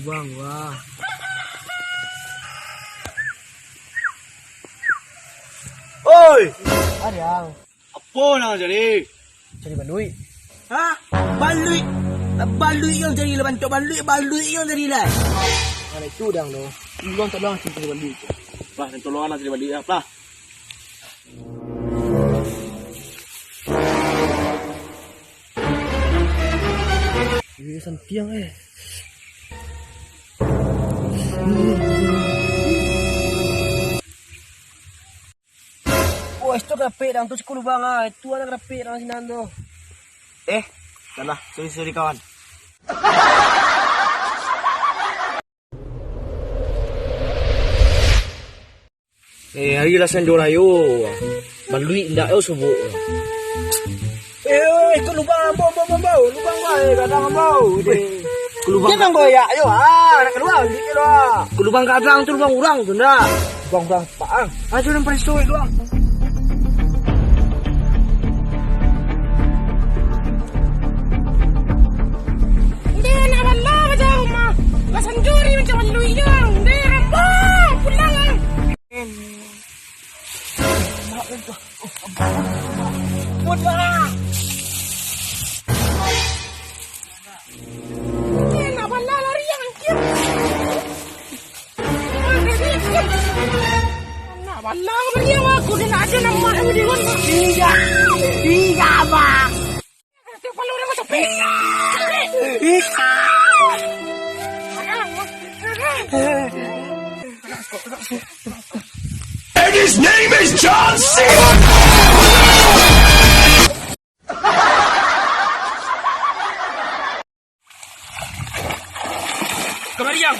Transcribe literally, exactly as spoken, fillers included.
Bang, wah. Oi! Ariang. Apo nan cari? Cari baluik. Ha? Baluik? Baluik nan cari lah, bantuak baluik, baluik nan cari lah. Mana itu udang tu? Tolong, tolong cari baluik tu. Lah, tolong lah cari baluik lah, lah. Iyo, santiang, eh. Oh, itu kerapik dang tu, ciko lubang ah. Itu ado kerapik dang sinan tu. Eh, salah. Sorry, sorry, kawan. Eh, hari lah sanjo rayo. Baluik indak yo subuh. Eh, itu lubang ambo, ambo, ambo, ambo. Lubang ambo, eh, gadang ambo. Deh. Lubang. Jangan goyak yo. Ah, nak kalua, duit yo lah. Lubang gadang tu lubang urang tu ndak. Lubang urang pak ah. Ajo nan pareso itu ah. Ndeh, nak bala bajalan rumah. Lah sanjo ni macam baluik yo. Ndeh, rambo, pulang ah. Eh, nak bala lari yang anjir. Nak bala lari yang aku, dia nak ada nama yang di luar. Tiga, tiga, Bang. Kepala orang macam pingsan. And his name is John Cena. Kamari, Yang.